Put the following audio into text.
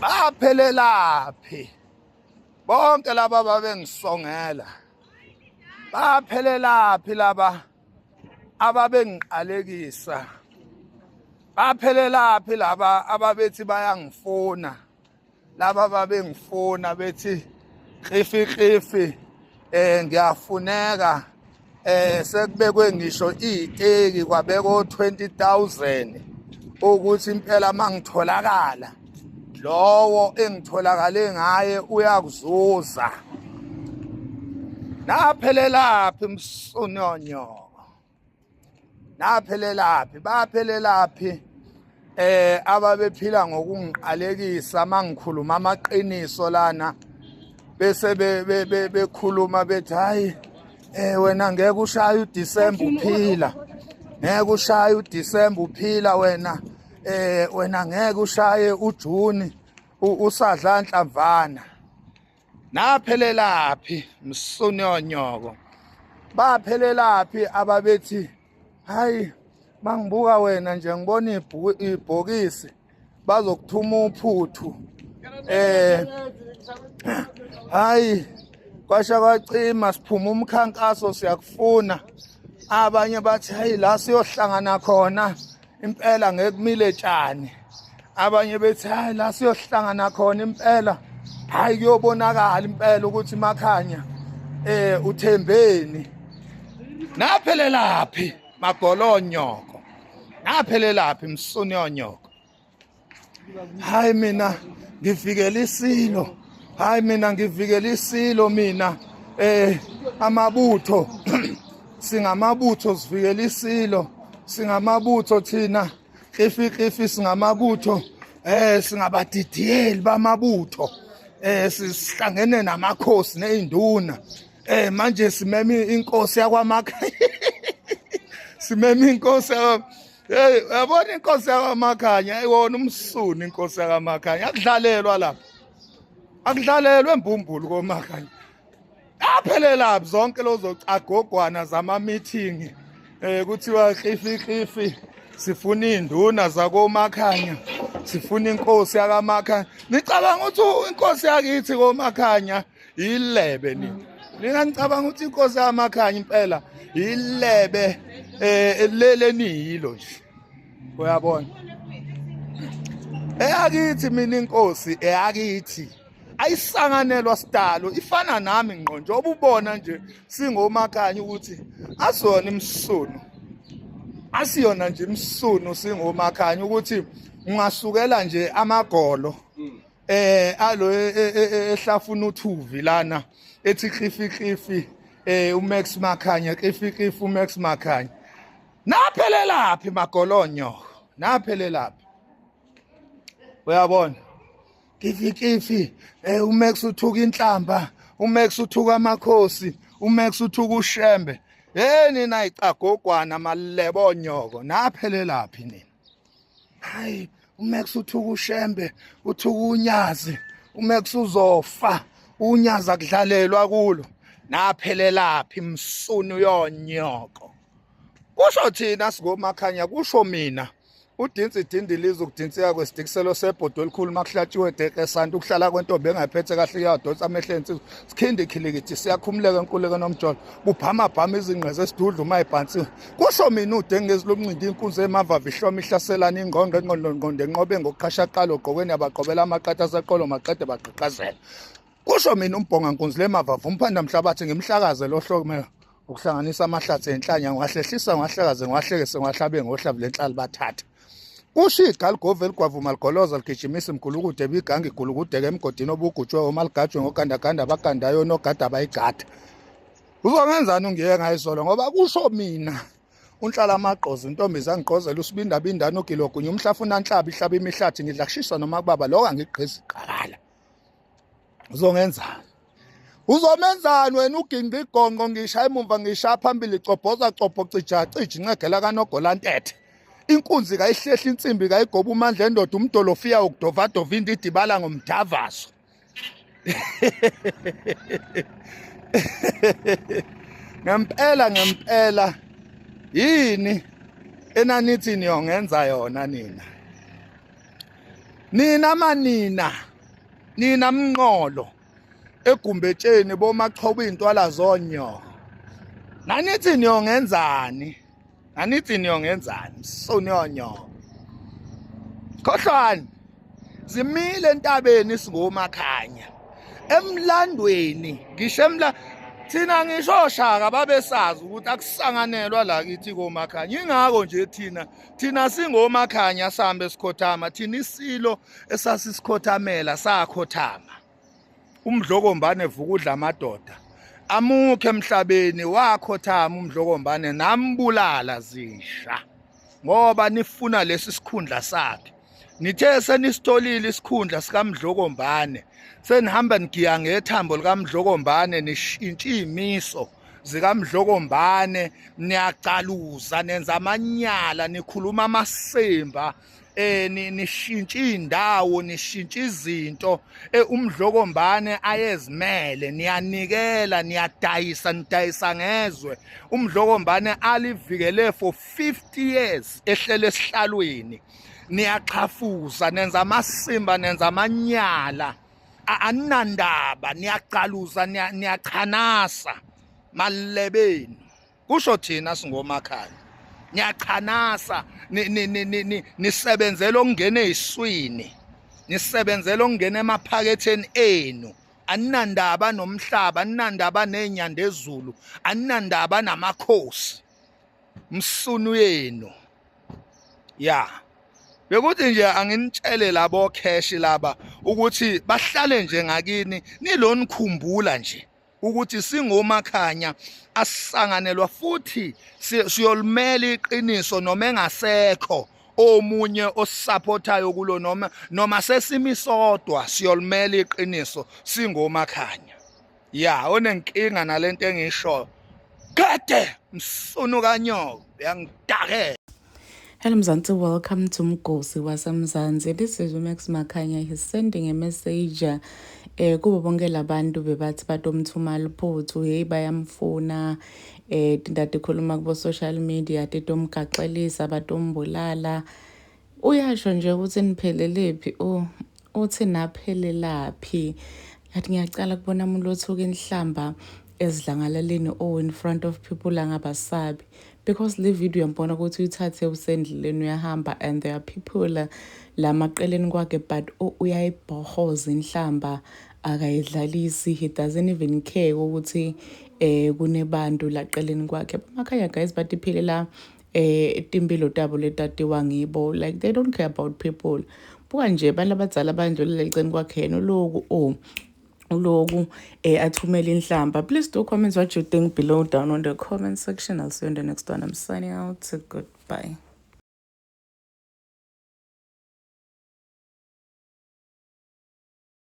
Baphelelaphi bonke laba babengisongela? Baphelelaphi laba ababengiqalekisa? Baphelelaphi laba ababethi bayangifuna? Laba babengifuna bethi khifi khifi, ngiyafuneka, sekubekwe ngisho iziteki, kwabekwa 20000 ukuthi impela mangitholakala lowo engitholakale ngaye uyakuzuza. Naphelelaphi msunyonyo? Naphelelaphi? Baphelelaphi ababephila ngokungiqalekisa mangikhuluma amaqiniso lana, bese bekhuluma bethi hayi, wena ngeke ushaye uDecember uphila, ngeke ushaye uDecember uphila wena, wena ngeke ushaye uJune usadla nhlamvana. Naphelelaphi msunyonyoko? Baphelelaphi ababethi hayi, mangibuka wena nje ngibona ibhokisi, bazokuthuma uphuthu, hayi, kwasha kwacima, siphuma umkhankaso, siyakufuna. Abanye bathi hayi, la siyohlangana khona impela ngekumile tshani. Abanye bethi hayi, la siyohlangana khona impela, hayi, kuyobonakala impela ukuthi Makhanya uthembeni. Naphelelaphi magolonyoko? Naphelelaphi msunyonyoko? Hayi, mina ngivikela isilo, hayi, mina ngivikela isilo mina, amabutho, singamabutho, sivikela isilo, singamabutho thina, khifi khifi, singamabutho, singabadidiyeli bamabutho, sihlangene namakhosi nezinduna, manje simema inkosi yakwaMakha, simema inkosi. Hey, uyabona inkosi yakwaMakhanya, ayiwona umsuni inkosi yakwaMakhanya. Akudlalelwa lapha, akudlalelwa embumbulu koMakhanya. Aphelelaphi zonke lozo cagogwana zama meeting, kuthiwa khifi khifi, sifuna induna zakoMakhanya, sifuna inkosi yakamakhanya? Nicabanga ukuthi inkosi yakithi koMakhanya ilebe nina? Nina nicabanga ukuthi inkosi yamakhanya impela ilebe lele niyilo nje? Uyabona, eyakithi mina inkosi eyakithi ayisanganelwa sidalo, ifana nami ngqo, njengoba ubona nje singomakhanya ukuthi asona imsunu, asiyona nje imsunu, singomakhanya ukuthi ungasukela nje amagolo alo ehlafuna uthuvi lana ethi khifi khifi, uMax Makhanya, khifi khifi uMax Makhanya. Naphelelaphi magolonyo? Naphelelaphi? Uyabona, kifi kifi, uMax uthuka inhlamba, uMax uthuka amakhosi, uMax uthuka uShembe. Hey, nina icagogwana malebo nyoko, naphelelaphi nina? Hayi, uMax uthuka uShembe, uthuka uNyazi, uMax uzofa, uNyazi akudlalelwa kulo. Naphelelaphi msunu yonyoko? Kusho thina singomakhanya, kusho mina udinsi dindiliza ukudinsika kwesidikiselo sebhodo elikhulu makuhlatshiwe deke santu, ukuhlala kwentombi engayiphethe kahle iyadonsa amehlo ensizwa, sikhindi khilikithi siyakhumuleka enkuleko nomjolo buphama bhama izingqe zesidudla uma ibhansiwe. Kusho mina udengezi lomncindi inkunzi emavava ihloma ihlaselana ingqondo engqondo ngqondo enqobe ngokuqhasha qalo ogqokweni abaqobela amaqatha aseqolo maqede baqhaqhazela. Kusho mina umbhonga nkunzi lemavava umphanda mhlabathi ngimhlakaze lohlomela ukuhlanganisa amahlathi enhlanya, ngiwahlehlisa, ngiwahlakaze, ngiwahlekise, ngiwahlabe ngohlavu lenhlali bathatha. Kusho igaligove eligwavuma ligoloza ligijimisa imgulukude ebiganga igulukudeke emgodini obugujwe uma ligajwe ngogandaganda abagandayo nogada abayigada. Uzongenzani ungiye ngayizolo? Ngoba kusho mina unhlala amagqozi intombi zangigqozela usibindabindane ugilogunya umhlafuna nhlaba ihlaba imihlathi ngidla kushisa noma kubaba lokho angigqizi qakala. Uzongenzani? Uzomenzani wena? Uginqa igonqo, ngisha emumva, ngisha phambili, cobhoza cobho, cija cija, incegela kanogola ntethe, inkunzi kayihlehla, insimbi kayigoba, umandla endoda umdolofiya ukudovadova into idibala ngomdavazo. Ngempela ngempela, yini enanithi niyongenza yona nina? Nina manina, nina mnqolo egumbetsheni bomachoba intwala zonyoko. Nanithi niyongenzani? Nanithi niyongenzani? Soniyonyoko. Khohlwani. Zimile entabeni singomakhanya. Emlandweni ngisho emla thina ngisho oshaka babesazi ukuthi akusanganelwa la kithi komakhanya. Ingakho nje thina singomakhanya sambe sikhothama, thina isilo esasisikhothamela sakhothama. Umdlokombane vukudla amadoda amukho emhlabeni, wakhothama umdlokombane nambulala zisha ngoba nifuna lesi sikhundla sakhe. Nithe senisitholile isikhundla sikaMdlokombane, senihamba nigiya ngethambo likaMdlokombane, nishintsha iy'miso zikaMdlokombane, niyacaluza, nenza amanyala, nikhuluma amasimba, nishintsha indawo, nishintsha izinto, uMdlokombane ayezimele, niyanikela, niyadayisa, nidayisa ngezwe. UMdlokombane alivikele for 50 years ehlele esihlalweni. Niyaxhafuza, nenza amasimba, nenza amanyala, aninandaba, niyacaluza, niyachanasa malebeni. Kusho thina singomakhanya, niyachanasa, nisebenzela okungena eziswini, nisebenzela okungena emaphaketheni enu. Aninandaba nomhlaba, aninandaba nezinyandezulu, aninandaba namakhosi, msunu yenu. Ya, bekuthi nje anginitshele labo cash laba ukuthi bahlale nje ngakini, nilonikhumbula nje ukuthi singomakhanya asisanganelwa, futhi siyolimela iqiniso noma engasekho omunye osupportayo kulo, noma sesimisodwa, siyolimela iqiniso singomakhanya. Ya, onenkinga nalento engishoyo kade msunu kanyoko uyangidakela. Hello Mzansi, welcome to Mgosi waseMzansi. This is Max Makhanya. He's sending a message kubo bonke labantu bebathi batomthuma liphuthu, hey, bayamfuna, tindati khuluma kubo social media titomgaxelisa, batombulala. Uyasho nje ukuthi niphelelепhi, oh, uthi naphelelaphi. Yathi ngiyacala kubona umuntu othuka inhlamba ezidlangalaleni, oh, in front of people, angabasabi, because le video uyambona ukuthi uyithathe usendleleni uyahamba and there are people la maqeleni kwakhe, but uyayibhohoza inhlamba, akayidlalisi. He doesn't even care ukuthi kunebantu laqeleni kwakhe. Bamakhaya guys, batiphilela timpilo tabo letatiwa ngibo, like they don't care about people. Buka nje abantu abadzala bandlulela eceleni kwakhe, yena uloku oh uloku athumela inhlamba. Please do comment what you think below down on the comment section. I'll see you in the next one. I'm signing out. Goodbye.